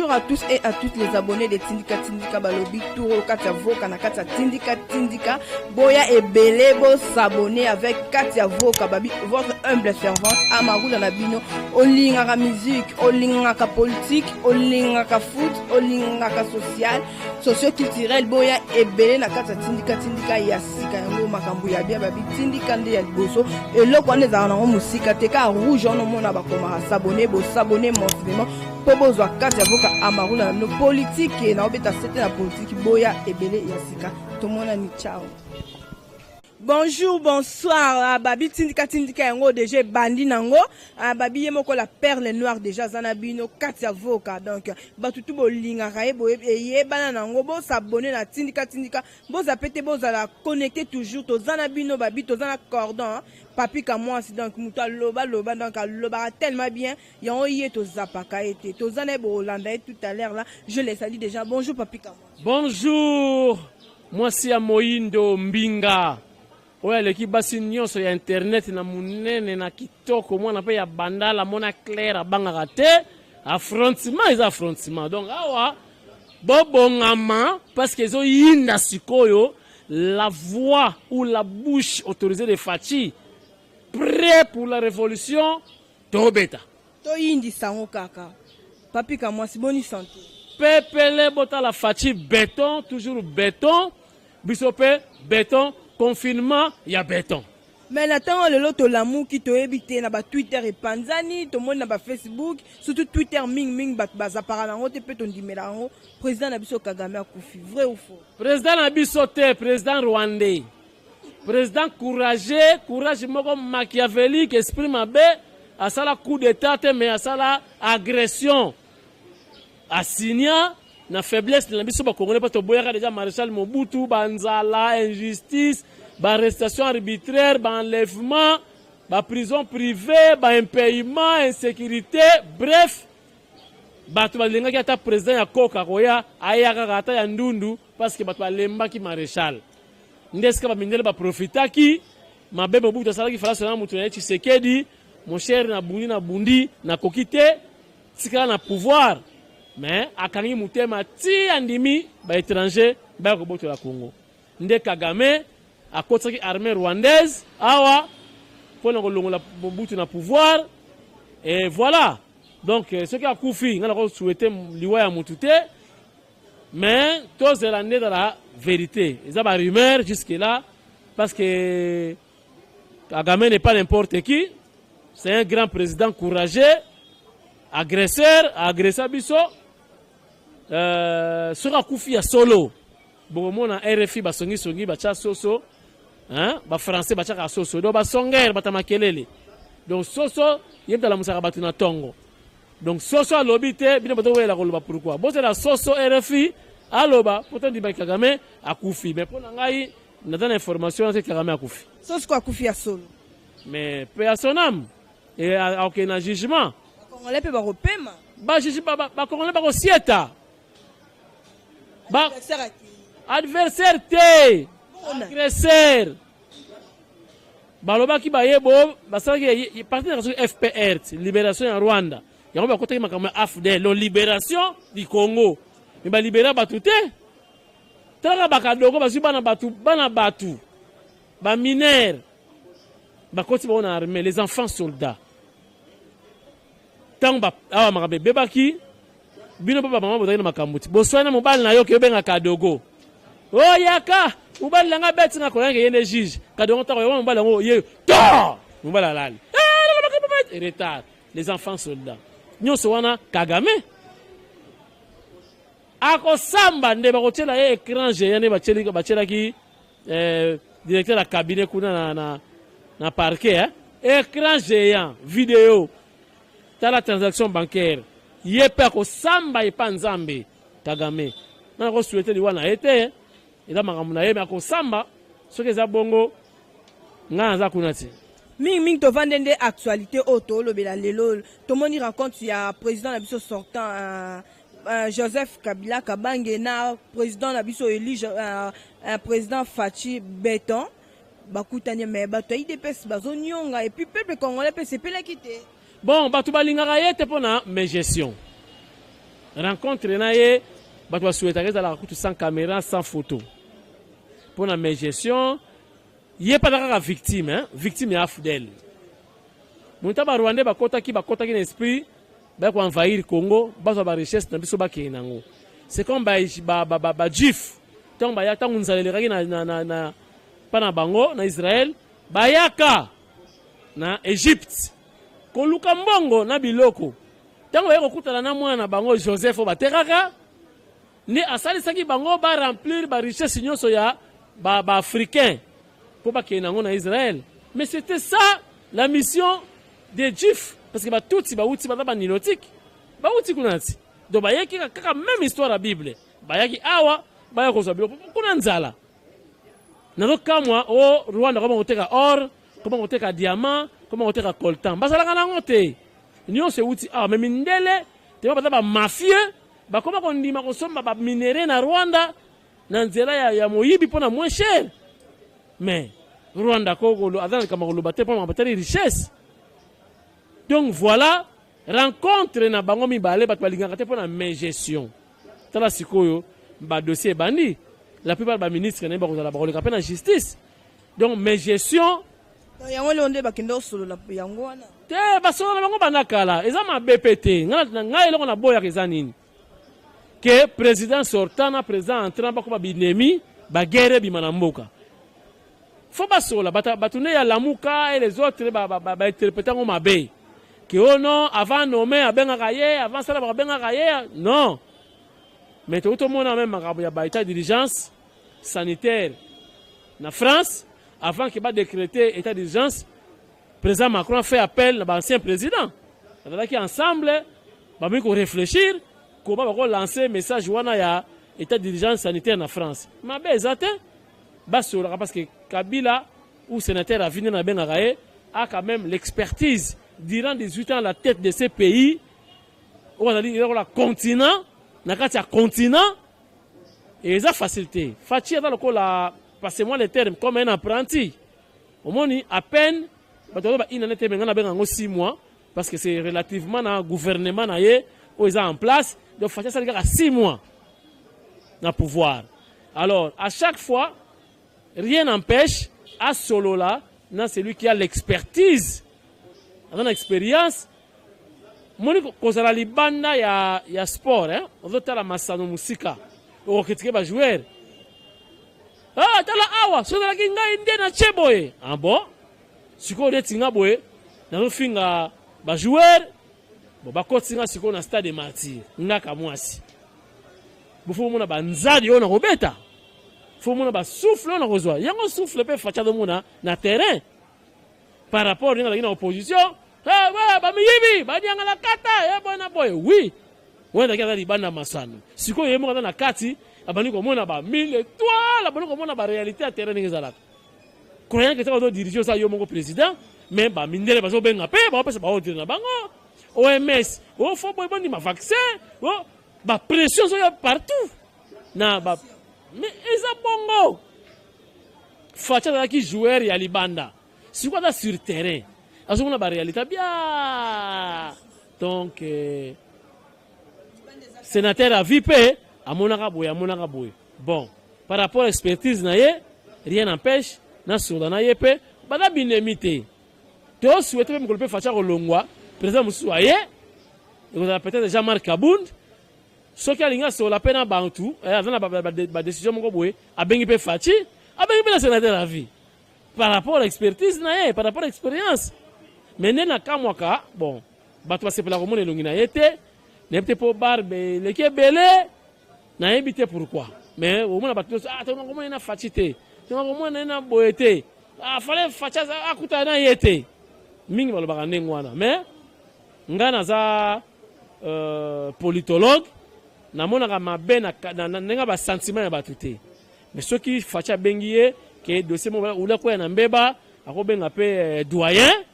Bonjour à tous et à toutes les abonnés de Tindika Tindika Balobi Touro Katia Voka na Katia Tindika Tindika Boya ebele bo s'abonner avec Katia Voka Babi votre humble servante Amarula na bino olingaka musique olingaka politique olingaka foot olingaka social socio-culturel boya ebele na kati ya Tindika Tindika ya sika yango makambo ya bien babi Tindika nde ya liboso eloko wana ezalaka nango mosika te kaka rouge wana omona bakomaka s'abonner bo s'abonner massivement mpo bozwa kati ya voka Amarula na bino politike naobeta sete na politike boya ebele ya sika tomonani ciao. Bonjour, bonsoir. Ah, babi tindika tindika yango déjà ebandi nango. Ah, babi ye moko la perle noire déjà aza na bino kati ya voka. Donc bato tu bolingaka ye boye eyebana nango bo s'abonner na tindika tindika boza pe te bozala connecté toujours toza na bino babi toza na cordon hein. Papi Kamwasi donc moto aloba loba donc alobaka tellement bien yango ye tozapaka ye te toza na ye bokolanda ye tout à l'heure là. Je le salue déjà. Bonjour Papi Kamwasi. Bonjour mwasi ya moyindo mbinga oyo aleki basi nyonso ya internet na monene na kitoko, mwana mpe ya bandala mona claire abangaka te. Affrontement eza affrontement, donc awa bobongama parce que ezoyinda sikoyo. La voix ou la bouche autorisée de Fatshi, prêt pour la révolution, tobeta. Toyindisa yango kaka. Papi Kamwasi, boni santé? Pepele, botala Fatshi béton, toujours béton, biso mpe béton, confinement ya béton. Mais na ntango lelo tolamuki toyebi te na batwitter epanzani tomoni na bafacebook surtout Twitter mingimingi bato bazapaka nango te mpe tondimela yango président na biso Kagame akufi, vrai ou faux? Président na biso te, président rwandais, président courageux, courage moko machiavélique, esprit mabe. Asala coup d'état te, mais asala agression, asinya na faiblesse na biso bakongolais mpo toboyaka déjà maréchal Mobutu, banzala, injustice, baarrestation arbitraire, baenlèvement, baprison privée, baimpayement, insécurité, bref. Bato balingaki ata président ya koka koya aya kaka ata ya ndundu parce que bato balembaki maréchal. Nde esika bamindele baprofitaki mabe Mobutu asalaki falaso na moto na ye Tshisekedi. Mon cher, nabundi nabundi nakoki te tikala na pouvoir, mais akangi motema ti andimi baétranger baya kobotola Congo. Nde Kagame akotisaki armée rwandaise awa mpona kolongola Mobutu na pouvoir et voilà. Donc soki akufi, ngai nakosouhaiter liwa ya motu te, mais tozela nde ezala vérité. Eza barumeur jusque là parce que Kagame n'est pas n'importe qui, c'est un grand président courageux, agresseur, agressa biso. Soki akufi ya solo, bokomona RFI basongisongi batya soso, hein? Bafrançais batiaka soso, donc basongere bata makelele, donc soso ye moto alamusaka bato na ntongo. Donc soso alobi te, bino bato koyela koloba pourquoi bozela soso RFI aloba po tondimaki Kagame akufi. Mais mpo na ngai naza na information wana te Kagame akufi. So siko akufi ya solo? Mais paix à son âme e akokende na jugement. Bakongolais mpe bakopema. Bajuge bakongolais bakosieta ba Adversaire akei. Adversaire te. Mpona. Agresseur. Balobaki bayebo basalaki parti na soki FPR ti libération ya Rwanda yango bakotaki makambo ya AFDL, lo libération du Congo, mais balibéra bato te. Talaka bakadogo bazwi bana bato, bana bato baminere bakoti bango na armée, les enfants soldats. Ntango awa makambo ebebaki, bino mpe bamama bozalaki na makambo ti boswani na mobali na yo ke obenga kadogo oyaka mobali na nga beti nga koyaka ye nde juge kadogo. Ntango yango mobali yango ye to mobali alali retard, les enfants soldats nyonso wana Kagame akosamba nde bakotiela ye écran géant nde batielaki directeur ya cabinet kuna na parquet, hein? Écran géant vidéo, tala transaction bancaire. Ye mpe akosamba epa Nzambe. Kagame nga nakosouhaiter liwa na ye te, eza makambo na ye, mais akosamba soki eza bongo. Nga naza kuna te. Mingimingi tovande nde actualité oyo tolobela lelo. Tomoni rencontre ya président na biso sortant Joseph Kabila Kabange na président na biso élu président Fatshi Béton. Bakutani, mais bato ya UDPS bazonionga et puis peuple congolais mpe sepelaki te. Bon, bato balingaka ye te mpo na mégestion. Rencontre na ye bato basouhaitaka ezalaka kutu sans caméra, sans photo, mpo na mégestion. Ye mpe aza kaka victime, hein? Victime ya AFDL. Moto Barwandais bakotaki na esprit baya koenvahir Congo, bazwa barichesse na biso, bakende nango. C'est comme bajuif ba, ba, ba, ba ntango baya, ntango nzala elekaki na mpa na bango na Israel, bayaka na Egypte koluka mbongo na biloko. Ntango baye kokutana na mwana na bango Joseph oyo batekaka, nde asalisaki bango baremplir barichesse nyonso ya baafricain mpo bakende yango na Israel. Mais c'était ça la mission des Juifs, parce que Batutsi bauti, baza banilotique, bauti kuna ti. Donc bayaki kaka même histoire ya Bible, bayaki awa, baya kozwa biloko kuna nzala. Nazokamwa o Rwanda koma koteka or, koma koteka diamant, koma koteka coltan. Bazalaka nango te, nyonso euti awa. Mais mindele te, baza bamafieux, bakoma kondima kosomba baminerais na Rwanda na nzela ya moyibi mpo na moins cher. Mais Rwanda koko aza na likambo koloba te mpo na batali richesse. Donc voilà rencontre na bango mibale, bato balingaka te mpo na mégestion. Tala sikoyo badossier ebandi, la plupart baministre na ye bakozala, bakoleka mpe na justice. Donc mégestion. Yango lelo nde bakende kosolola yango wana? Te, basolola na bango banda kala, eza mabe mpe te. Ngai eloko naboyaka eza nini? Ke président sortant na président entrant bakoma binemi, baguerre ebima na mboka. Faut basola. Bato nde ya Lamuka et les autres bainterpréter yango mabe, ke o non, avant nommé abengaka ye, avant sala babengaka ye. Non, mais tokoki tomona même makambo ya baétat d'urgence sanitaire na France. Avant ke badécréter état d'urgence, président Macron a fait appel na baancien président, bazalaki ensemble, bamoki koréfléchir koma bakolancer message wana ya état d'urgence sanitaire na France. Mabe eza te, basololaka, parce que Kabila ou sénateur à vie nde nabengaka ye a quand même l'expertise durant 18 ans à la tête de ce pays oyo azali lokola continent na kati ya continent. Eza facile te. Fatshi aza lokola, passez-moi le terme, comme un apprenti. Omoni, à peine bato bazo ba une année te, mais ngai nabenga yango 6 mois, parce que c'est relativement na gouvernement na ye oyo eza en place. Donc Fatshi asali kaka 6 mois na pouvoir. Alors à chaque fois, rien n'empêche asolola na celui qui a l'expertise, aza na expérience. Moni kozala libanda ya sport, hein? Ozotala masano mosika, okocritiquer bajoueur: "Ah, tala awa, soki ozalaki ngai nde na tie boye." Ah bon, sikoyo neti nga boye nazofinga bajoueur, bon, bakoti nga sikoyo na Stade Martyr, ngaka mwasi bofo bomona banzadi oyo nakobeta, fo omona basouffle oyo nakozwa yango, souffle mpe Fatshi azomona na terrain par rapport ndenge azalaki na opposition: "Bamiyibi, baniangala kata boye na boye." Oui, wana azalaki aza libanda masano. Sikoyo ye moko aza na kati, abandi komona ba mille étoile, abandi komona baréalité ya terrain ndenge ezalaka, croyant que soki ozodiriger, oza yo moko président, mais bamindele bazobenga mpe baopesa baordre na bango, OMS ofo boye, bondima vaccin, bapression ezoya partout na ba. Mais eza bongo. Fatshi azalaki joueur ya libanda, sikoyo aza sur terrain, azomona baréalité bia. Donc sénateur à vie mpe amonaka boye, amonaka boye. Bon, par rapport à expertise na ye, rien n'empêche nasola na ye mpe, baza binemi te. Tosouhaiter mpe mokolo mpe Fatshi akolongwa, président mosusu aye, ekozala peut-être Jean-Marc Kabund. Soki alingi asola mpe na bantu, aza na badécision moko boye, abengi mpe Fatshi, abengi mpe na sénateur à vie par rapport à l'expertise na ye, par rapport à l'expérience. Mais nde nakamwaka, bon, bato basepela komona elongi na ye te. Nayebi te mpo barbe eleki ebele, nayebi te pourquoi, mais omona bato nyonso: "Ah, tonga komona ye na Fatshi te, tonga komona ye na boye te. Ah, fale Fatshi akutana na ye te." Mingi balobaka ndenge wana, mais ngai naza politologue, namonaka mabe na ndenge basentiment ya bato te. Mais soki Fatshi abengi ye ke dossier moko ula kwea na mbeba, akobenga mpe doyen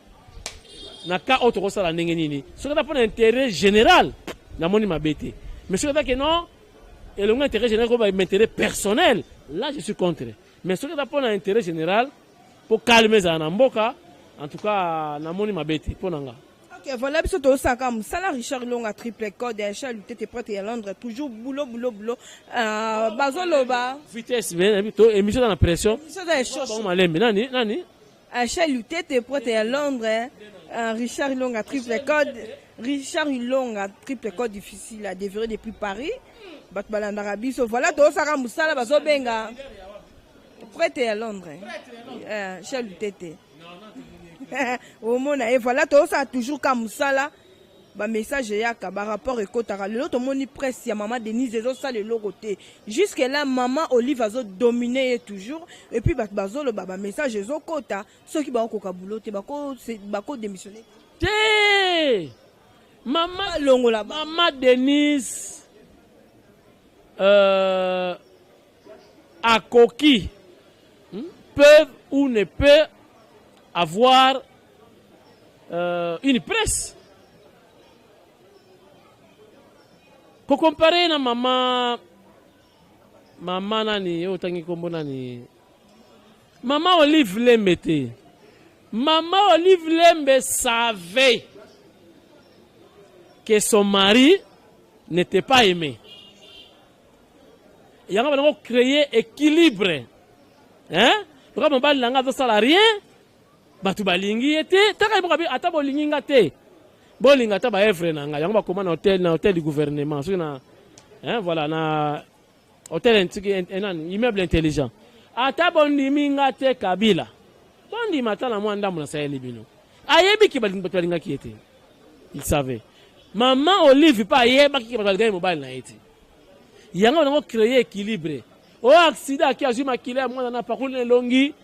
na ka oyo tokosala ndenge nini. Soki ata mpo na intérêt général, namoni mabe te. Mais soki ata ke non, elongo intérêt général ko intérêt personnel, là je suis contre. Mais soki ata mpo na intérêt général, mpo calme ezala na mboka, en tout cas namoni mabe te mpo na nga. Ok, voilà biso tozosaka mosala. Richard Longa, triple code ya Charles Lutete, prêtre ya Londres, toujours boulot, boulot, boulot. Bazoloba vitesse mais to émission na pression. Biso eza échange. Bango malembe, nani nani? Charles Lutete, prêtre ya Londres, Richard Longa, triple code, Richard Longa, triple code, difficile à dévorer depuis Paris. Bato balandaka biso. Voilà, tozosaka mosala. Bazobenga prêtre ya Londres, Charles Lutete, omona ye. Voilà, tozosala toujours ka mosala. Bamessage eyaka, barapport ekotaka. Lelo tomoni presse ya mama Denise ezosala eloko te. Jusque là mama Olive azodomine ye toujours. Et puis bato bazoloba, bamessage ezokota, soki bakokoka boulot te, bakodémissionne. Te, mama. Balongola. Mama Denise akoki, peuvent ou ne peut avoir une presse. Kocomparer na mama nani oyo otangi nkombo nani, mama Olive Lembe te. Mama Olive Lembe savait que son mari n'était pas aimé. Yango bango créer équilibre, hein? Loka mobali na nga azosala rien, bato balingi ye te. Taka ye moko, ata bolingi nga te, bolinga ata baœuvre na nga. Yango bakoma na hôtel, na hôtel du gouvernement, soki na, hein, voilà, na hôtel nani, immeuble intelligent. Ata bondimi nga te, Kabila, bondima ata na mwa ndambo nasaleli bino. Ayebi ke bato balingaki ye te, il savait. Mama Olive mpe ayebaki ke bato balingaki mobali na ye te. Yango bango créer équilibre. Oyo accident, aki azwi makila ya mwana na pakoli na elongi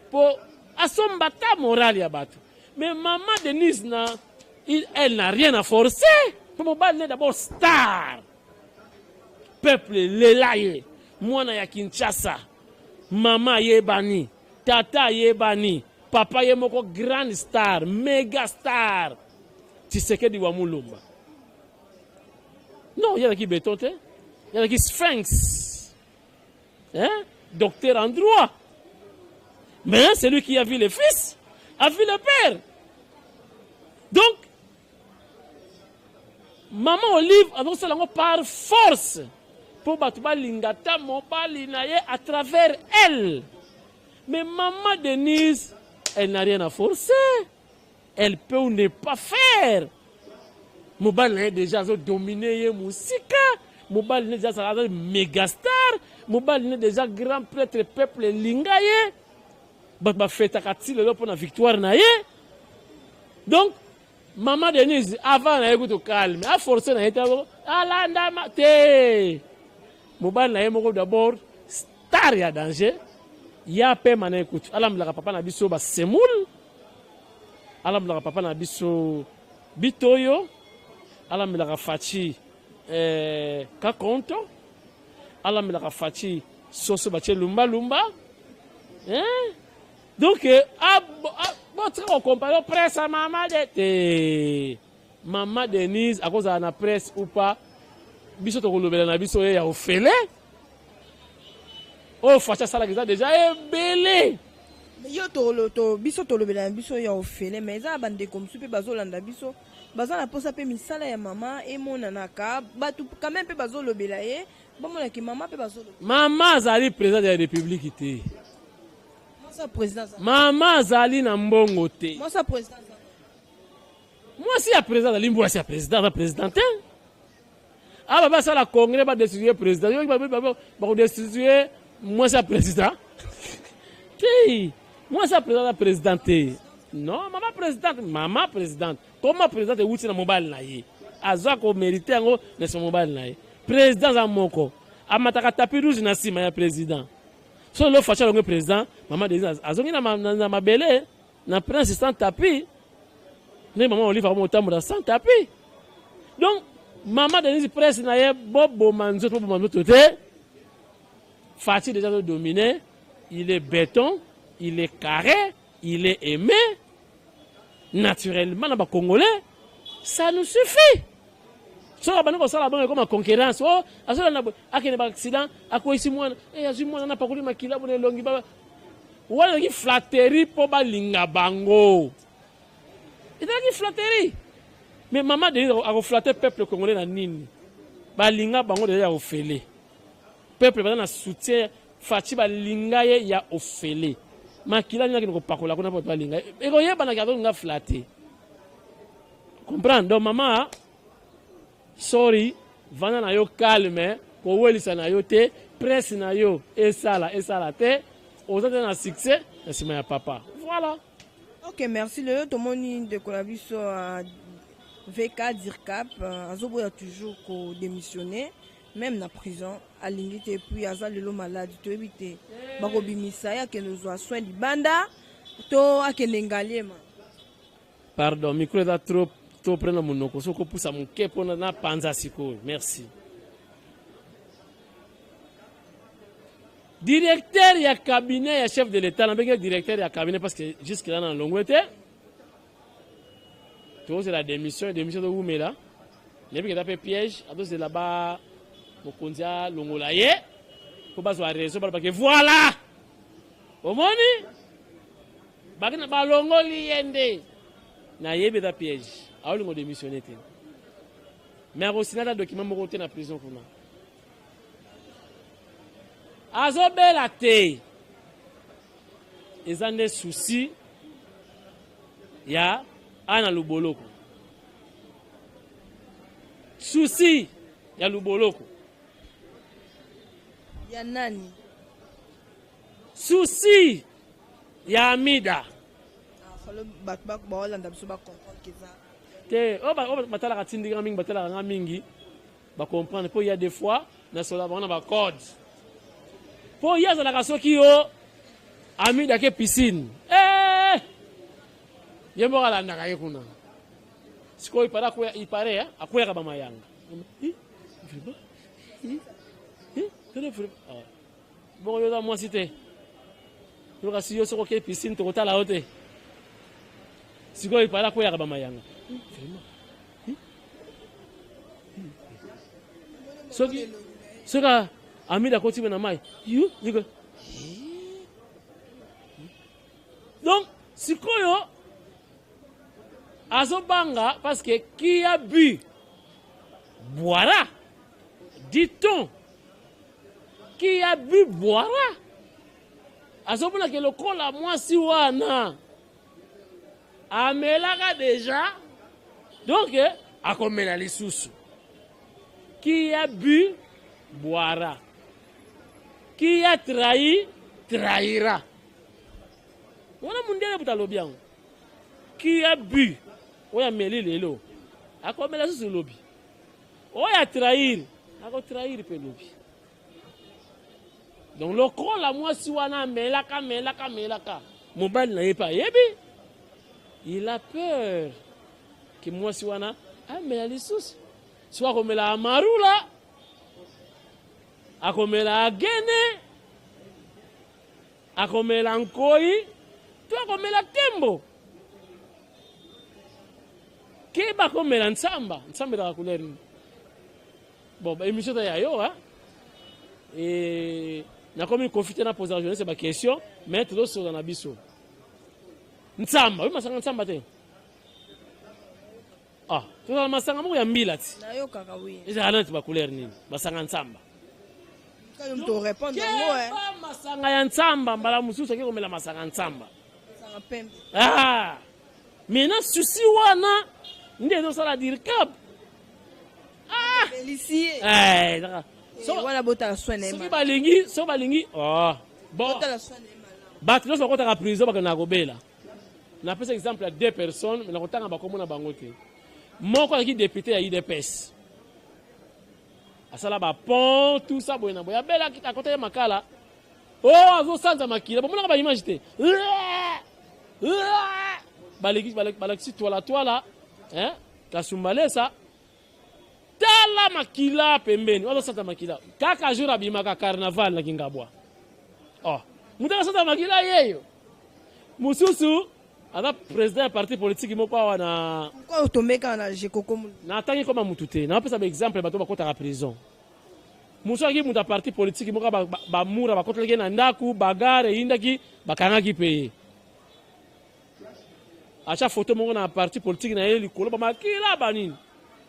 mpo asomba ta morale ya bato. Mais mama Denise na elle n'a rien à forcer, mpo mobali ne d'abord star, peuple lela ye, mwana ya Kinshasa, mama ayebani, tata ayebani, papa ye moko grande star, méga star, Tshisekedi wa Mulumba. Non, ye azalaki béton te, ye azalaki sphinx, hein? Docteur en droit. Mais celui qui a vu le fils a vu le père. Donc maman Olive azosala yango par force mpo bato balinga ta mobali na ye à travers elle. Mais maman Denise, elle n'a rien à forcer, elle peut ou ne pas faire. Mobali na ye déjà azodomine ye mosika. Mobali ne déjà aza mégastar, mobali ne déjà grand prêtre, peuple elinga ye, bato bafetaka ti lelo mpo na victoire na ye. Donc mama Denise avant na ye kutu calme, aforce na ye te, alandama te. Mobali na ye moko d'abord star ya danger, ya pema na ye kutu alambelaka papa na biso basemoule, alambelaka papa na biso bitoyo, alambelaka Faci kakonto, alambelaka Faci soso batie lumbalumba, hein? Donc botika kocomparer presse ya mama de te. Mama Denise akozala na presse ou pas, biso tokolobela na biso ye ya ofele. Oyo Faci asalaka eza déjà ebele. Yo to biso tolobela na biso ya ofele, mais eza na bandeko mosusu mpe bazolanda biso, baza na mposa mpe misala ya mama emonanaka. Bato quand même mpe bazolobela ye, bamonaki mama mpe bazolobela. Mama azali président de la République te. Mwasi ya président. Mama azali na mbongo te. Mwasi ya président. Mwasi ya président azali mwasi ya président, aza président te. Awa basala congrès, badestitue président, bakodestitue mwasi ya président te. Mwasi ya président aza président te. Non, mama présidente, mama présidente, koma présidente ewuti na mobali na ye, azwa komérite yango na nsima mobali na ye. Président aza moko, amataka tapis rouge na nsima ya président. So lelo Faci alongi président, mama Denise azongi na mabele na prince sans tapis, ndenge mama Olive akoma kotambola sans tapis. Donc mama Denise, presse na ye, boboma nzoto, boboma nzoto te. Faci déjà azodomine, il est béton, il est carré, il est aimé naturellement na bacongolais, ça nous suffit. Soki abandi kosala bongo, ekoma concurrence. O azolanda boye, akende baaccident, akweyisi mwana, azwi mwana na pakoli makila bona elongi wana, ezalaki flatterie mpo balinga bango, ezalaki flatterie. Mais mama Denise akoflatte peuple congolais na nini? Balinga bango deja ya ofele. Peuple baza na soutien Fatshi, balinga ye ya ofele. Makila nini akende kopakola kuna mpo bato balinga ye? Ekoyebanaki azolinga flatte. Comprendre? Donc mama, sorry, vanda na yo calme, kowelisa na yo te, presse na yo esala esala te, oza te na succès na nsima ya papa. Voilà. Ok, merci. Lelo tomoni ndeko na biso VK Dircap azoboya toujours kodémissionner même na prison, alingi te. Puis aza lelo malade, toyebi te bakobimisa ye, akende ozwa soin libanda to akende Ngaliema. Pardon, micro eza trop trop près na monoko, soki opusa moke mpona na panza sikoyo. Merci. Directeur ya cabinet ya chef de l'État, nabenge directeur ya cabinet parce que jusque là na longwe te, tozela démission. Démission towumela, nayebi eza mpe piège. Atozela ba mokonzi alongola ye mpo bazwa raison, balobake voilà, omoni bakina balongoli ye nde. Nayebi eza piège, aolingo démissionner te, mais akosina ata document moko te na prison kuna. Azobela te, eza nde souci ya ana luboloko, souci ya luboloko. Ya nani? Souci ya Amida. Ah, bato baolanda biso bacomprendre ke eza te. Oyo batalaka tindika mingi, batalaka nga mingi, bacomprendre mpo ya des fois nasola bango na bacode, mpo ye azalaka soki yo Amida ke piscine, eh! Ye moko alandaka ye kuna. Sikoyo ipare, ipare akweyaka bamayanga. Vraiment, bongo yo oza mwasi te, yoka si yo soki okei piscine tokotala yo te. Sikoyo ipare akweyaka bamayanga. Vraiment, soki Amida akoti na mai yu, donc sikoyo azobanga parce que qui a bu boira, dit-on, qui a bu boira. Azomonake lokola mwasi wana amelaka déjà, donc akomela lisusu. Qui a bu boira, qui a trahi trahira. Wana mundele buta alobi yango. Qui a bu, oyo ameli lelo akomela susu lobi, oyo atrahir akotrahir mpe lobi. Donc lokola mwasi wana amelaka, amelaka, amelaka, mobali na ye mpe ayebi, il a peur ke mwasi wana amela lisusu. Soki akomela Amarula, akomela agene, akomela nkoi to akomela tembo, keba akomela nsamba. Nsamba ezaka couleur nini? Bon, émission eza ya yo e nakomi kofi te, naposaka journaliste baquestion, mais tozosola na biso. Nsamba oyo masanga nsamba te. Ah, tozala masanga moko ya mbila ti. Nayokaka, oui. Ezala neti bacouleur nini masanga nsamba? Kayo moto répondre yango, eh. Keba masanga ya nsamba, mbala mosusu ake komela masanga nsamba. Masanga pembe. Ah, maintenant souci wana nde ezosala Dircap. Ah! Belisi ye. Eh, ezaka wana botala soin na ye. Soki balingi, soki balingi, oh. Bon, botala soin na ye malamu. Bato nyonso bakotaka prison bakendaka kobela. Napesa exemple ya deux personnes, mais nakotanga bakombo na bango te. Moko azalaki député ya UDPS, asala bapont, tout ça boye na boye, abelaki, akota ye makala o oh, azosanza makila, bomonaka baimage te, balakisi twala twala kasumbalesa, tala makila pembeni, azosanza makila kaka jour abimaka carnaval na Kingabwa. Oh, moto azosanza makila yeyo. Mosusu aza président ya parti politique moko awa na Pourquoi otombeka na Jekoko? Natangi koma mutu te, napesa baexemple bato bakotaka prison. Mosusu azalaki moto ya parti politique moko, bamura bakotelaki ye na ndako, bagarre eyindaki, bakangaki mpe ye. Acha photo moko na parti politique na ye likolo bamakila banini.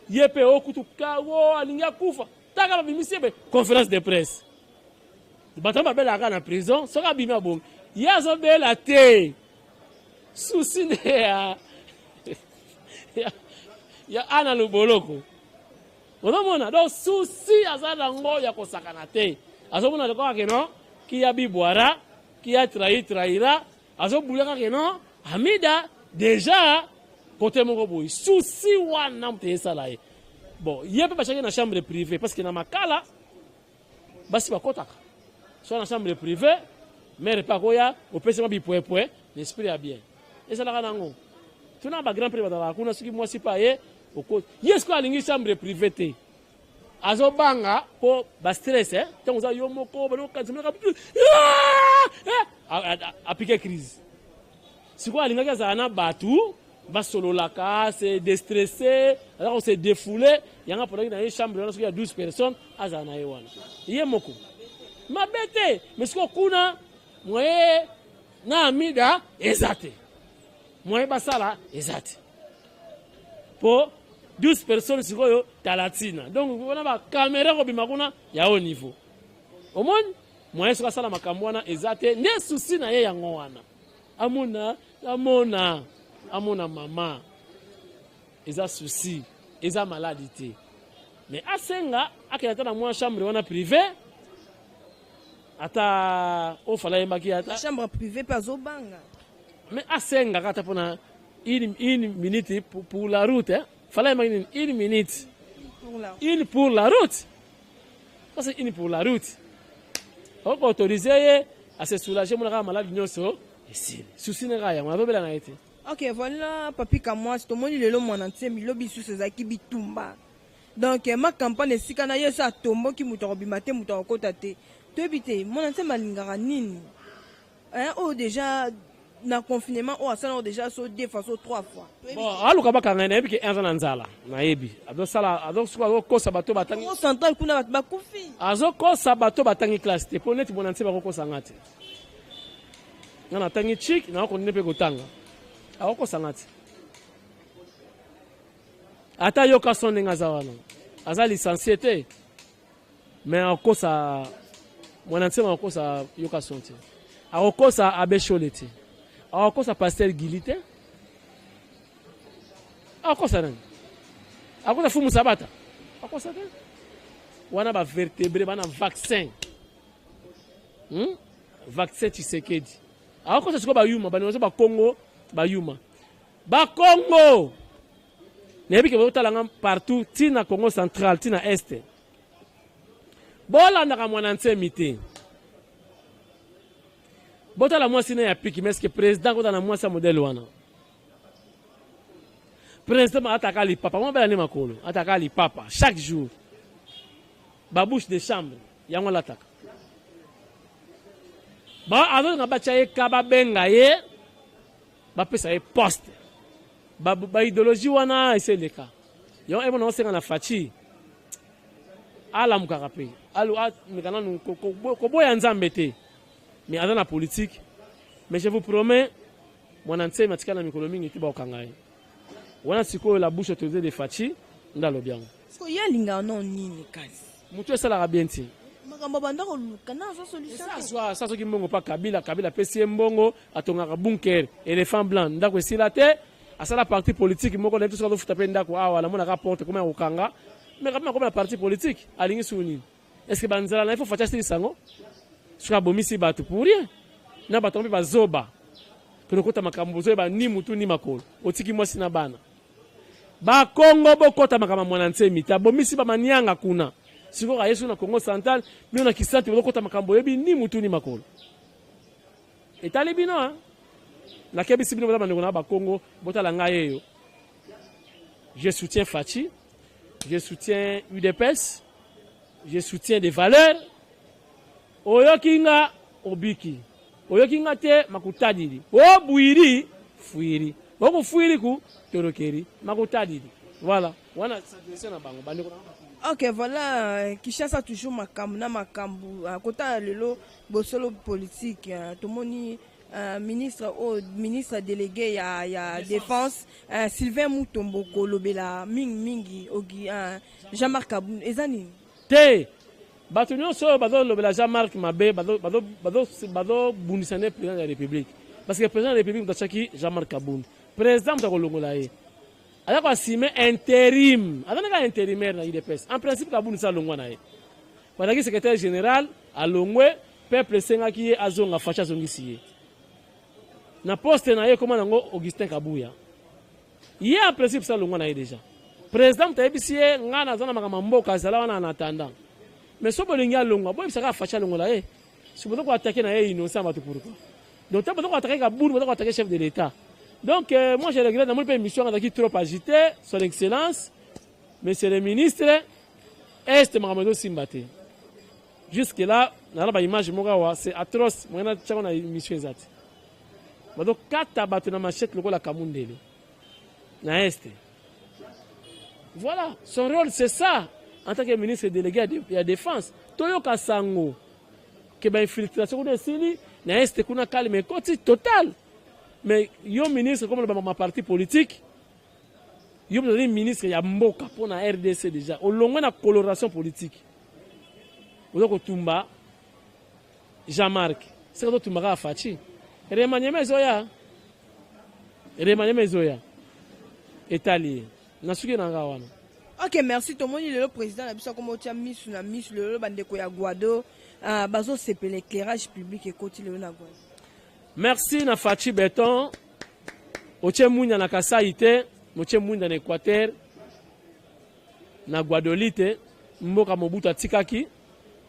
Ye mpe okutu kawo alingi akufa. Taka babimisi ye conférence de presse. Bato babelaka na prison soki abimi abongi. Ye azobela te. Souci nde ya ya, ya ana luboloko. Ozomona donc souci aza nango ya kosakana te. Azomona lokola ke non qui a bu boira, qui a trahi trahira. Azobula kaka ke non Amida déjà côté moko boye souci wana moto esala ye. Bon, ye mpe batiaki na chambre privée parce que na makala basi bakotaka so na chambre privée mère mpe akoya opesi mwa bipwepwe na esprit ya bien ezalaka nango tuna ba grand prix bazalaka kuna soki mwasi mpe aye ye sikoyo alingi chambre privée te azobanga mpo ba stress ntango oza yo moko banokanisa apike crise sikoyo alingaki azala na bato basololaka se déstresse aza ko se défoule yango aponaki na ye chambre wana soki ya 12 personnes azala na ye wana ye moko mabe te mais sikoyo kuna moye na Amida eza te moye basala eza te po 12 personnes sikoyo tala ntina donc wana bakamera kobima kuna ya haut niveau omoni moye soki asala makambo wana eza te nde souci na ye yango wana amona amona amona mama eza souci eza maladi te mais asenga akende ata na mwa chambre wana privé ata ofala ayembaki ata chambre privée mpe azobanga mais asengaka ata mpona une minute pour la route hein? Fala ayembaki nini une minute pour la une pour la route ça c'est une pour la route oko autoriser ye ase soulager mona kaka maladi nyonso esili souci na kaka yango azobela na ye te. Ok, voilà Papi Kamwasi, tomoni lelo mwana Nsemi lobi lisusu ezalaki bitumba. Donc ma campagne esika na ye so atomboki moto akobima te moto akokota te. Toyebi te mwana Nsemi alingaka nini? Hein, oyo déjà na confinement oyo asala déjà so deux fois so trois fois. Bon, aluka bakanga ye nayebi ke aza na nzala nayebi azosala azokosa bato batangi Congo central kuna bato bakufi. Azokosa bato batangi classe te po neti mwana Nsemi akokosa nga te. Nga natangi chik nakokonde mpe kotanga akokosa nga te. Ata yoka son ndenge aza wana aza licencié te mais akokosa mwana Nsemi akokosa yoka son te akokosa abbé Shole te akokosa pasteur Gili te akokosa nani akokosa Fumu Sabata akokosa te wana ba vertébré bana vaccin Vaccin Tshisekedi akokosa sikoyo bayuma baninga bakongo bayuma bakongo nayebi ke botala nga partout ti na Congo central ti na est bolandaka mwana Nsemi te botala mwasi na ya piki mais est-ce que président kota na mwasi ya modèle wana président ataka lipapa mobela nde makolo ataka lipapa chaque jour babouche de chambre yango alataka ba azolinga batya ye ka babenga ye bapesa ye poste ba idéologie wana esi eleka yango ebona osenga na Fatshi alamukaka mpe ameka nanu koboya Nzambe te mais aza na politique mais je vous promets mwana Nsemi atikala na mikolo mingi te bakokanga ye wana sikoyo la bouche autorisée de Fatshi nde alobi yango. Sikoyo ye alingaka nao nini kasi? Motu esalaka bien ti makambo banda koluka na azwa solution te. Azwa sa soki mbongo pa Kabila, Kabila apesi ye mbongo atongaka bunker éléphant blanc ndako esila te asala parti politique moko na ye soki azofuta mpe ndako awa namonaka porte koma ya kokanga mais kabila akoma na parti politique alingi suku nini? Est ce que banzala na ye fo Fatshi asilisa yango? Soki abomisi bato pour rien na bato mpe bazoba tolokota makambo bozoyeba ni mutu ni makolo otiki mwasi na bana bakongo bokota makambo ya mwana Nsemi te abomisi bamanianga kuna sikoyo aye na Congo central bino na Kisantu bozokota makambo oyebi ni mutu ni makolo etali bino nakebisi bino boza bandeko na bakongo botala ngai eyo je soutiens Fatshi je soutiens UDPS je soutiens des valeurs oyoki nga obiki oyoki nga te makutadili obwiri fuiri okufwiri ku torokeri makutadili voilà wana s'adresse na bango bandeko na Ok, voilà, Kinshasa toujours makambo na makambo. Kota lelo bosolo politique, tomoni. Ministre oyo, ministre délégué ya défense, Sylvain Mutombo, kolobela mingimingi ogi Jean-Marc Kabund, eza nini? Te, bato nyonso oyo bazolobela Jean-Marc mabe, bazobundisa nde président de la République, parce que président de la République moto atiaki Jean-Marc Kabund. Président moto akolongola ye, aza koassumer intérim, aza ndenge intérimaire na UDPS. En principe, Kabund si alongwa na ye, bazalaki secrétaire général, alongwe, peuple esengaki ye azonga, Fatshi azongisi ye na poste na ye, ekóma nango Augustin Kabuya. Ye en principe si alongwa na ye déjà, président moto ayebisi ye: ngai naza na makambo ya mboka, azala wana en attendant. Mais so bolingi alongwa, boyebisaka Fatshi alongola ye. Si boza koattaquer na ye innocent bato, pourquoi? Donc te, boza koattaquer Kabund, boza koattaquer chef de l'État. Donc moi je regrette, namoni mpe émission azalaki trop agité. Son Excellence Monsieur le ministre, est makambo ezosimba te jusque là. Nala baimage moko awa, c'est atroce, moyen natiango na émission eza te. Bazokata bato na machette lokola kamundele na Est. Voilà, son rôle, c'est ça, en tant que ministre délégué ya défense. Toyoka sango ke bainfiltration kuna esili na Est, kuna calme ekoti total. Mais yo ministre, comme na parti politique, yo ozali ministre ya mboka mpo na RDC, déjà olongwe na coloration politique, oza kotumba Jean-Marc, seka ozotumba kaka Fatshi. Remaniement ezoya, remaniement ezoya, etali ye na suki na nga wana. Ok, merci. Tomoni lelo président na biso akoma otia misu na misu. Lelo bandeko ya Gbado bazosepela, éclairage public ekoti lelo na Gbado. Merci na Fatshi Béton. Otie mwinda na Kasai te, motie mwinda na Équateur, na Gbadolite, mboka Mobutu atikaki.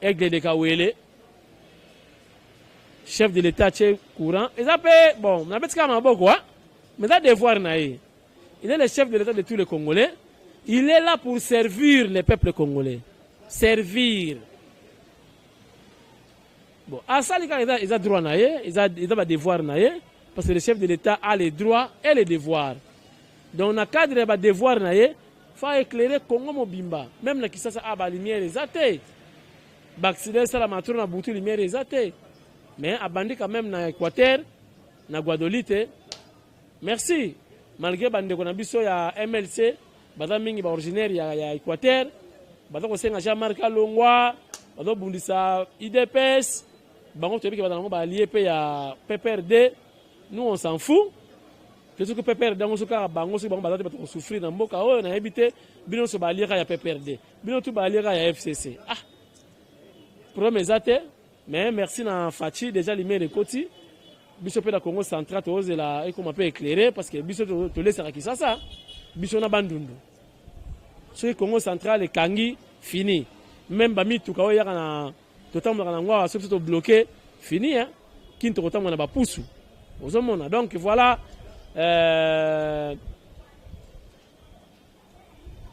Aigle de Kawele, chef de l'État atie courant, eza mpe bon, nabeti kaka maboko, mais eza devoir na ye. Il est le chef de l'État de tous les Congolais, il est là pour servir le peuple congolais, servir. Bon, asali kaka, eza droit na ye, eza badevoir na ye, parce que le chef de l'État a les droits et les devoirs. Donc na cadre ya badevoir na ye, faut éclairer Congo mobimba. Même na Kisasa a balumière eza te, baaccident esalama trop na butu, lumière eza te. Mais abandi quand même na Équateur, na Gbadolite. Merci, malgré bandeko na biso ya MLC baza mingi baoriginaire ya Équateur, baza kosenga Jean-Marc alongwa, bazobundisa UDPS. Bango toyebi ke baza nango baallié mpe ya PPRD. Nous, on s'en fout te. Soki PPRD yango, soki kaka bango, soki bango baza te, bato kosouffrir na mboka oyo, nayebi te. Bino nyonso baallié kaka ya PPRD, bino tu baallié kaka ya FCC. Ah, problème eza te. Mais merci na Fatshi, déjà lumière ekoti. Biso mpe na Congo Central tozela ekoma mpe éclairé, parce que biso tolesaka Kisasa, biso na Bandundu. Soki Congo Central ekangi, fini. Même bamituka oyo eyaka na totambolaka nango awa, soki biso tobloquer, fini, hein? Kini tokotambola na bapusu, ozomona. Donc voilà,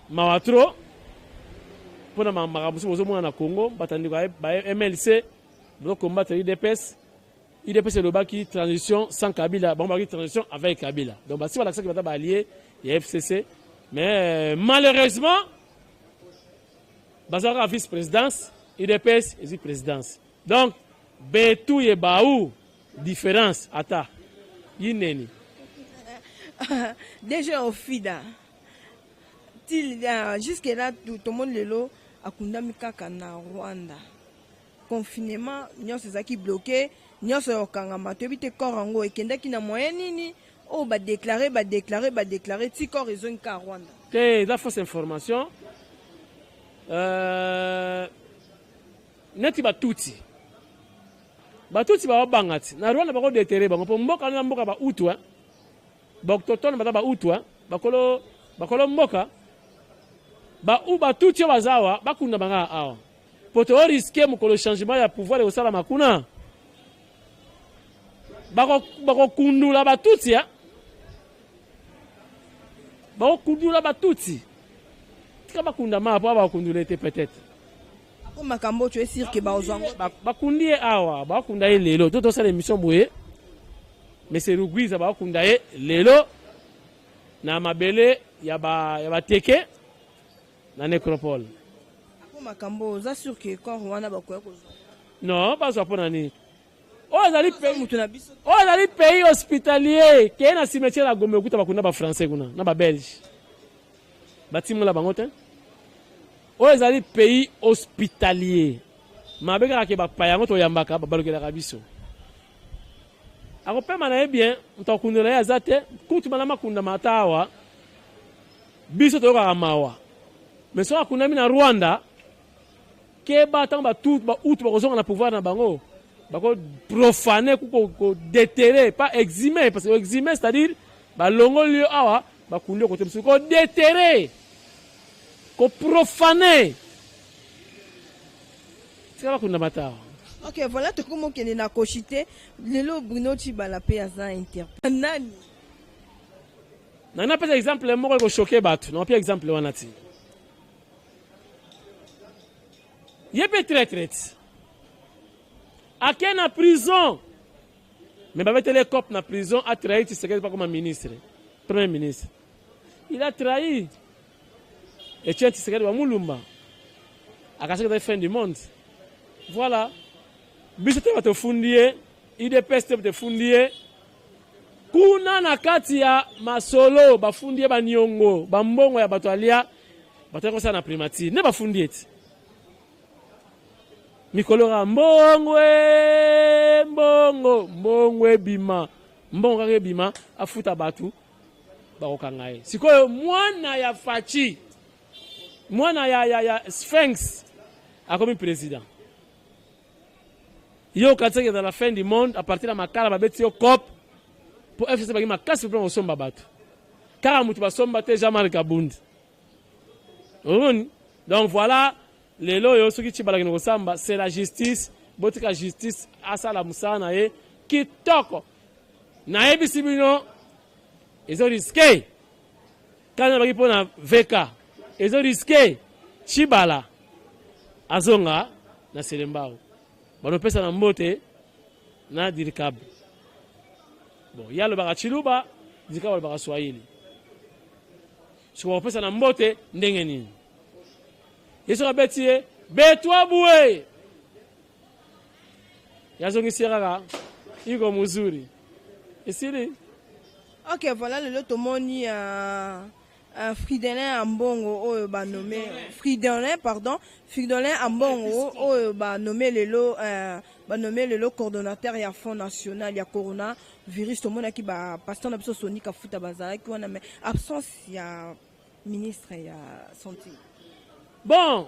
mawa trop mpona makambo mosusu bozomona na Congo. Batandeko ba MLC bazokombattre UDPS. UDPS elobaki transition sans Kabila, bango balobaki transition avec Kabila. Donc basi balakisaki baza baallié ya FCC, mais malheureusement bazalaka vice présidence, UDPS ezwi présidence. Donc betu ye bau différence ata yineni. Déjà ofida til jusque là, tomoni lelo akundami kaka na Rwanda. Confinement nyonso ezalaki bloqué, nyonso ya kokangama, toyebi te corps yango ekendaki na moyen nini. Oyo badéclarer, badéclarer, badéclarer, ti corps ezongi kaka Rwanda. Te, eza fausse information. Neti Batutsi baobanga ti na Rwanda, bakodéterrer bango mpo mboka wana mboka Bahutu, baautochtone baza Bahutu, bakolo mboka. Batutsi oyo baza awa, bakunda banga awa po torisquer mokolo changement ya pouvoir ekosalama kuna, bakokundula Batutsi, bakokundula Batutsi. Tika bakundama po bakundula ete peut-être. Ako makambo oyo esir ke bazwa yango. Bakundi ye awa, bakunda ye lelo. To tosala émission boye, monsieur Rugwiza, bakunda ye lelo na mabele ya Bateke na nécropole. Ako makambo, oza sûr ke corps wana bakoya kozwa? Non, bazwa mpo na nini? Oyo ezali pays mutu na biso. Oyo ezali pays hospitalier. Keye na cimetière ya Gombe okuta bakunda ba français kuna na ba belge. Batimola bango te. Oyo ezali pays hospitalier. Mabe kaka ke bapaya yango toyambaka babalukelaka biso. Akopema na ye bien, moto akundela ye aza te. Kutu bana makundama ata awa. Biso toyokaka mawa. Mais soki akundami na Rwanda, keba ntango bahutu bakozonga na pouvoir na bango, bako profaner ku ko déterrer, pas exhumer, parce que exhumer c'est-à-dire balongoli yo awa bakundi yo kote mosusu, ko déterrer, ko profaner. Tika bakunda mata awa. Ok, voilà tokomi okende na koshite lelo. Bruno Tshibala mpe aza interpellé nani? Na napesa exemple moko ekochoquer bato. Napia exemple wana ti ye mpe traître ti ake na prison, mais babeteli cope na prison, atrahi Tshisekedi mpa koma ministre, premier ministre. Il a trahi Etienne Tshisekedi wa Mulumba, akasaki ezali fin du monde. Voilà, biso te bato efundi ye, UDPS te bato efundi ye kuna na kati ya masolo. Bafundi ye baniongo, bambongo ya bato alia, bato ya kosala na primature nde bafundi ye ti mikolo kaka. Mbongo e, mbongo, mbongo ebima, mbongo kaka ebima, afuta bato bakokanga ye. Sikoyo mwana ya Fatshi, mwana ya Sphinx akomi président. Yo okatisaki dans la fin du monde à partir ya Makala, babeti yo cop mpo FCC baki makasi mpona kosomba bato. Kaka moto basomba te, Jean-Marc Kabund, omoni. Donc voilà, lelo oyo soki Tshibalaki na kosamba, c'est la justice. Botika justice asala mosala na ye kitoko. Nayebisi bino, ezo risquer kana baki mpona VK, ezo risquer Tshibala azonga na Selembao. Banopesa na mbote na Dircab. Bon, ye alobaka Tshiluba, Dircab alobaka Swahili. Soki bakopesa na mbote ndenge nini? Ye soki abeti ye betwa bue, yazongisi ye kaka iko muzuri, esili. Ok, voilà, lelo tomoni Fridolin Ambongo oyo banommer Fridolin, pardon, Fridolin Ambongo oyo banommer lelo, banommer lelo coordonnateur ya Fonds national ya coronavirus. Tomonaki bapasteur na biso Soni Kafuta bazalaki wana, mais absence ya ministre ya santé. Bon,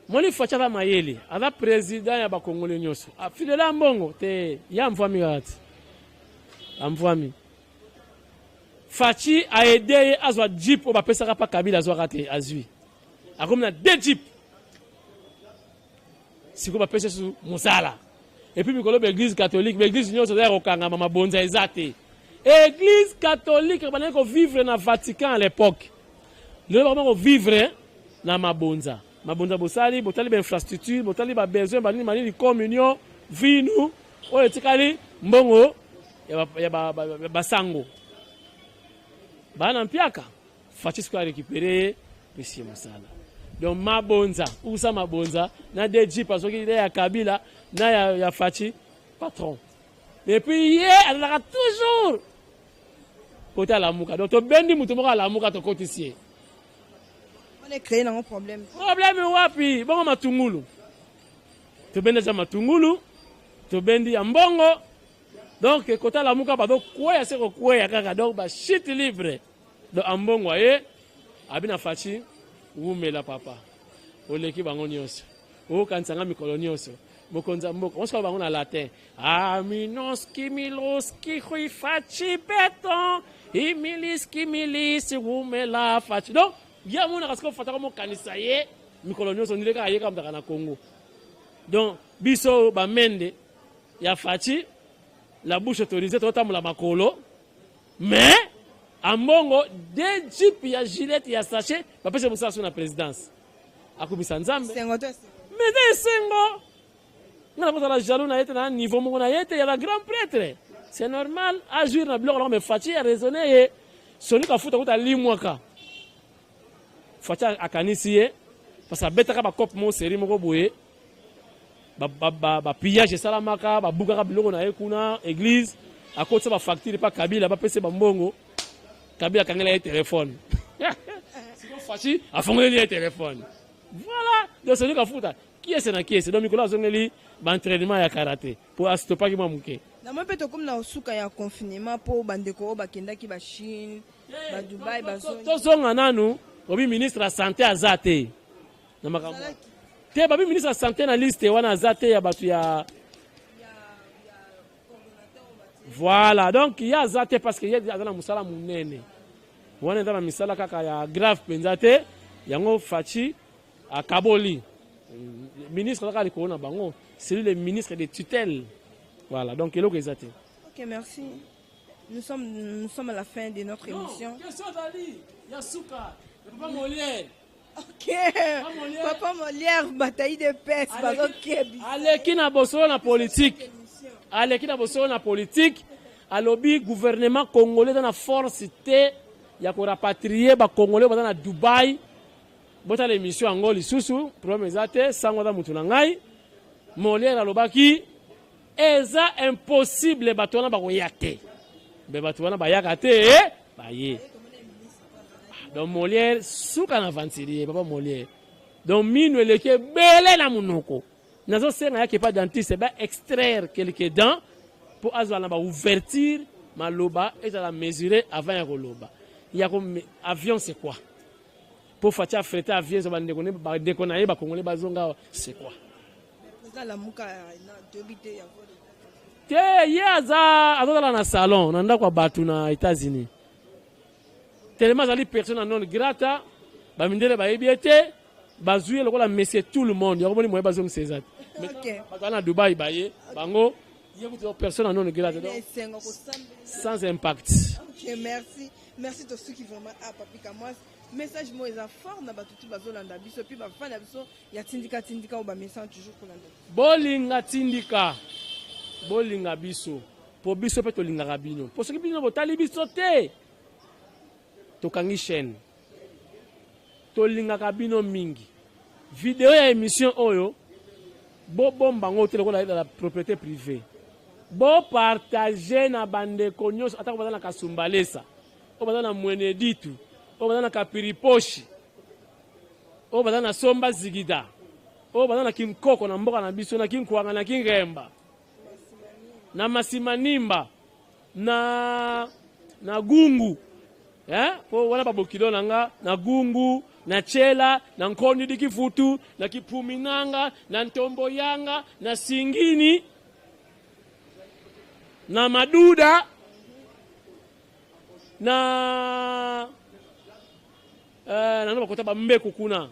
moni Fatshi aza mayele, aza président ya bakongole nyonso. Fridolin Ambongo te, ye amvwami kaka ti amvwami. Fatshi aaider ye azwa jeep oyo bapesaka mpa Kabila azwaka te, azwi, akomi na deux jeep. Sikoyo bapesa susu mosala. Et puis mikolo baéglise catholique, baéglise nyonso eza ya kokangama, mabonza eza te. Église catholique bandaki kovivre na Vatican à l'époque, lelo bakoma kovivre na mabonza. Mabonza bosali, botali bainfrastructure, botali babesoin banini manini, communion, vinu oyo etikali, mbongo ya basango bana mpiaka. Fatshi sikoyo arécupérer ye, pesi ye mosala. Donc mabonza usa mabonza na de jeep azwaki na ya Kabila na ya Fatshi patron. Et puis ye azalaka toujours kote alamuka. Donc tobendi moto moko alamuka, tokotisi ye. Wana créé nango problème. Problème wapi? Bongo matungulu, tobendi aza matungulu, tobendi ya mbongo. Donc kota lamuka bazokweya se kokweya kaka, donc bachute libre. Donc Ambongo aye abi na Fatshi: "Wumela papa, oleki bango nyonso, okanisanga mikolo nyonso, mokonzi ya mboka." Osika bango na latin: aminoski miloski hui Fatshi beton imiliski milisi, wumela Fatshi. Donc ye amonaka sikoyo Fataka mokanisa ye mikolo nyonso, ndile kaka ye kaka mutaka na Congo. Donc biso bamende ya Fatshi, la bouche autorisée, totambola makolo. Mais Ambongo, de jeep ya gilette ya sachet, bapesa mosala so na présidence, akumisa Nzambe. Esengo to esengo? Mais eza esengo. Nga na kozala jaloux na ye te, na niveau moko na ye te. Ya grand prêtre, c'est normal agir na biloko nango. Mais Fatshi a raisonné ye. Soni Kafuta kuta alimwaka, Fatshi akanisi ye parce que abetaka bacope moko série moko boye. Bapillage esalamaka, babukaka biloko na ye kuna église, akotisa bafacture epa Kabila, bapesa bambongo, Kabila akangela ye telefone. Siko Fatshi afongoleli ye telefone. Voilà, donc Sony Kafuta kiese na kiese. Donc mikolo azongeli baentraînement ya karaté po astopaki mwa moke. Namoni mpe tokomi na suka ya confinement, mpo bandeko oyo bakendaki baChine, baDubai bazongi. Tozonga nanu, obi ministre ya santé aza te na makambo te. Babi ministre ya santé na liste wana aza te ya bato ya, voilà. Donc ye aza te parce que ye aza na mosala monene wana, eza na misala kaka ya grave mpenza te. Yango Fatshi akaboli ministre kaka likolo na bango, c'est lui le ministre de tutelle. Voilà, donc eloko eza te. Ok, merci. Nous sommes à la fin de notre émission. Question azali ya suka ya papa Molière. Ok, papa Molière, bataille de pes bazokebi. Aleki na bosolo na politique, aleki na bosolo na politique, alobi gouvernement congolais eza na force te ya korapatrier bacongolais baza na Dubai. Botala émission yango lisusu, problème eza te. Sango aza motu na ngai. Molière alobaki eza impossible, bato wana bakoya te. Mbe bato wana bayaka te, baye. Donc Molière suka na aventurier, papa Molière. Donc mino eleki ebele na monoko, nazosenga yaki epa dentiste baextraire quelques dents mpo azala na baouverture, maloba ezala mesuré avant ya koloba. Ya avion, c'est quoi? Mpo Fatshi afréter avion, eza bandeko, bandeko na ye bakongole bazonga awa, c'est quoi? Te, ye aza azozala na salon na ndako ya bato na États-Unis, tellement azali persona non grata. Bamindele bayebi ye te, bazwi ye lokola monsieur tout le monde. Yango moni moye bazongisa eza te. Bato na Dubai baye bango, ye kutu persona non grata, donc sans impact. Ok, merci, merci. Tosuki vraiment. Ah, Papi Kamwasi, message moko eza fort na bato ti bazolanda biso, puis bafans na biso ya Tindika Tindika oyo bamesana toujours kolanda. Bolinga Tindika, bolinga biso, mpo biso mpe tolingaka bino, mpo soki bino botali biso te, tokangi chaîne. Tolingaka bino mingi. Video ya émission oyo, bobomba yango te lokola la propriété privée. Bopartage na bandeko nyonso, atako baza na Kasumbalesa, oyo baza na Mweneditu, oyo baza na Kapiriposhi, oyo baza na Somba Zigida, oyo baza na Kinkoko, na mboka na biso, na Kinkwanga, na Kingemba, na Masimanimba, na Gungu, eh? Po wana babokilo na nga na Gungu, na Tshela, na Nkondi Dikifutu, na Kipuminanga, na Ntombo Yanga, na Singini, na Maduda, na nano bakota bambeku kuna,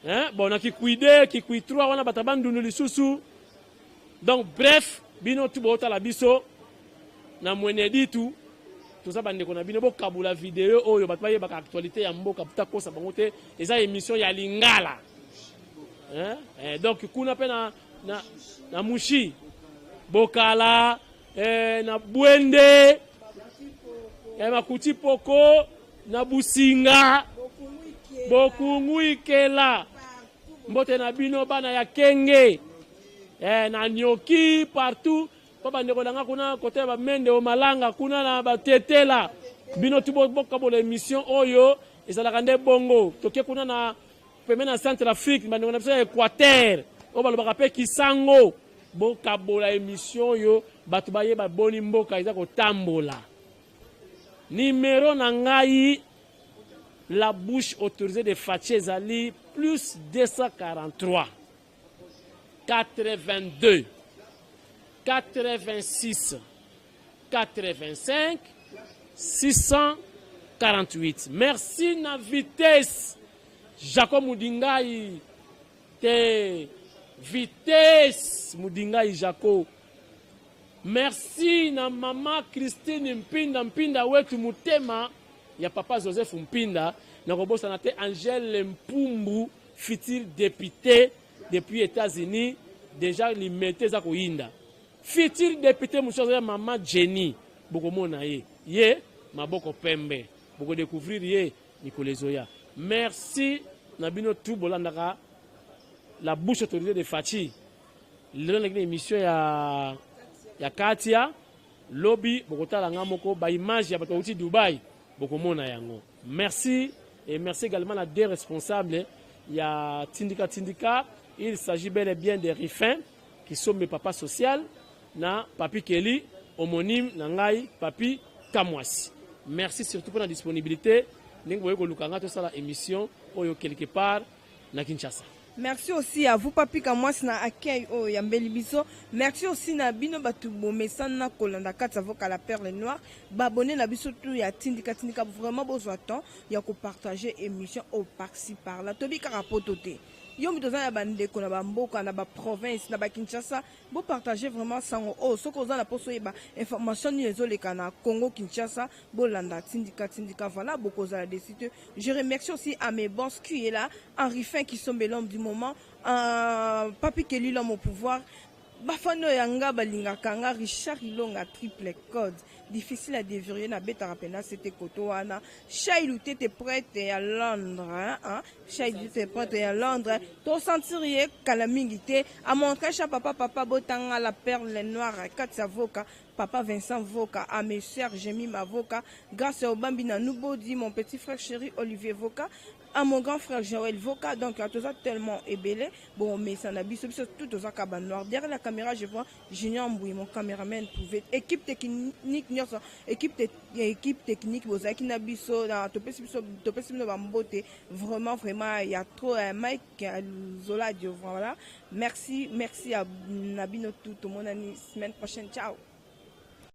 eh? Bon, na Kikwit 2, Kikwit 3, wana bato bandundu lisusu. Donc bref, bino tu botala biso na Mweneditu, toza bandeko na bino. Bokabula video oyo, bato bayebaka actualité ya mboka, takosa bango te. Eza émission ya lingala, eh? Eh, donc kuna mpe na Mushi Bokala, na Bwende, Makuti Poko, na Businga, Bokungu Ikela, mbote na bino bana ya Kenge, na Nyoki, partout, mpo bandeko na nga kuna kote ya bamende, omalanga kuna na batetela bino tu, bokabola émission oyo. Ezalaka nde bongo. Toke kuna na pembe na Centre Afrique, bandeko na biso ya Équateur oyo balobaka mpe kisango, bokabola émission oyo, bato bayeba boni mboka eza kotambola. Numero na ngai, la bouche autorisée de Fatshi, ezali plus 243 82 86 85 648. Merci na vitesse Jacob Mudingai te, vitesse Mudingai Jacob. Merci na mama Christine Mpinda, Mpinda wetu, motema ya papa Joseph Mpinda. Nakobosana te Angèle Mpumbu, futur député depuis États-Unis, déjà limete eza koyinda. Futur député mosusu aza ya mama Jenny, bokomona ye, ye maboko pembe, bokodécouvrir ye mikolo ezoya. Merci na bino tu bolandaka la bouche autorisée de Fatshi. Lelo naleki na émission ya Katia. Lobi bokotala nga moko baimage ya bato bauti Dubai, bokomona yango. Merci et merci également na deux responsables ya Tindika Tindika. Il s'agit bel et bien de Rifin qui sont mes papa social na Papi Kelly, homonyme na ngai Papi Kamwasi. Merci surtout pour la disponibilité ndenge boye koluka nga tosala émission oyo quelque part na Kinshasa. Merci aussi à vous, Papi Kamwasi, na accueil oyo yambeli biso. Merci aussi na bino bato bomesana na kolanda Kati Avoka la Perle Noire, baabonnés na biso tu ya Tindika Tindika. Vraiment, bozwa temps ya kopartager émission oyo par-ci par-là. Tobi kaka poto te, yo moto oza na bandeko na bamboka, na baprovince, na bakinshasa, bopartage vraiment sango oyo. Soki oza na mposo oyeba information nini ezoleka na Congo Kinshasa, bolanda Tindika Tindika. Voilà, bokozala déçus te. Je remercie aussi à mes boss qui est là, Henri Fin qui sombe, l'homme du moment, Papi Kelly, l'homme au pouvoir, bafani oyo ya nga balingaka nga, Richard Ilonga, triple code difficile à déverrouiller, nabetaka mpena sete koto wana. Shailu Tete, prêtre ya Londres, hein? Shailu Tete, prêtre ya Londres, tosentir ye kala mingi te. Amontre cha papa, papa botanga la Perle Noire, kati ya Voka, papa Vincent Voka, à mes sœurs Jemima Voka, grâce à Obambi na Nubodi, mon petit frère chéri Olivier Voka, à mon grand frère Joël Voka. Donc toza tellement ebele. Bon, mais ça na biso, biso tout toza kaba noir. Derrière la caméra, je vois Junior Mboui, mon caméraman privé, équipe technique nyonso, équipe technique bozalaki na biso na topesi biso, topesi bino bambote. Vraiment, vraiment, il y a trop, Mike Zola Dio. Voilà, merci, merci à na bino tout. Tomonani semaine prochaine, ciao.